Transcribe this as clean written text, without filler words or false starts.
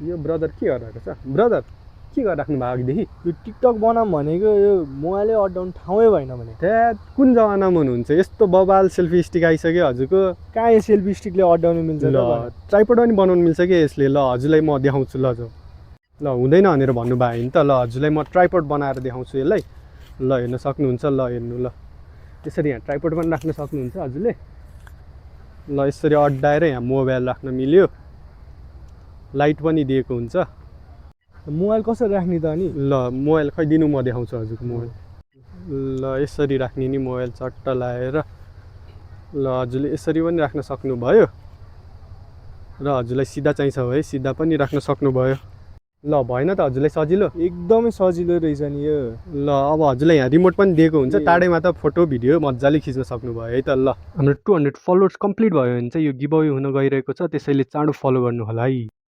यो ब्रदर के गरिरहेको छ ब्रदर के गरिराख्नु भयो अघिदेखि यो टिकटक बनाऊँ भनेको यो मोबाइलै अड्डाउने ठाउँै भएन भने त्यहाँ कुन जमानामा हुनुहुन्छ यस्तो बबाल सेल्फी स्टिक आइसक्यो हजुरको कहाँ यो सेल्फी स्टिकले अड्डाउनु मिल्छ ल ट्राइपड पनि बनाउनु मिल्छ कि यसले ल हजुरलाई म देखाउँछु ल जो ल हुँदैन भनेर भन्नुभयो नि त ल हजुरलाई म ट्राइपड बनाएर देखाउँछु यसलाई ल हेर्न सक्नुहुन्छ ल हेर्नु ल यसरी यहाँ ट्राइपड पनि राख्न सक्नुहुन्छ हजुरले ल यसरी अड्डाएर यहाँ मोबाइल राख्न मिल्यो लाइट पनि दिएको हुन्छ मोबाइल कसरी राख्ने त अनि ल मोबाइल खै दिनु म देखाउँछु हजुरको मोबाइल ल यसरी राख्ने नि मोबाइल चट्ट लाएर ल हजुरले यसरी पनि राख्न सक्नुभयो र हजुरलाई सिधा चाहिन्छ है सिधा पनि राख्न सक्नुभयो ल भएन त हजुरलाई सजिलो एकदमै सजिलो रहेछ नि यो ल अब हजुरलाई यहाँ रिमोट पनि दिएको हुन्छ टाढैमा त फोटो भिडियो मजाले खिच्न सक्नुभयो है त ल हाम्रो 200 फलोवर्स कम्प्लिट भयो भने चाहिँ यो गिभ अवे हुन गइरहेको छ त्यसैले चाँडो फलो गर्नु होला है।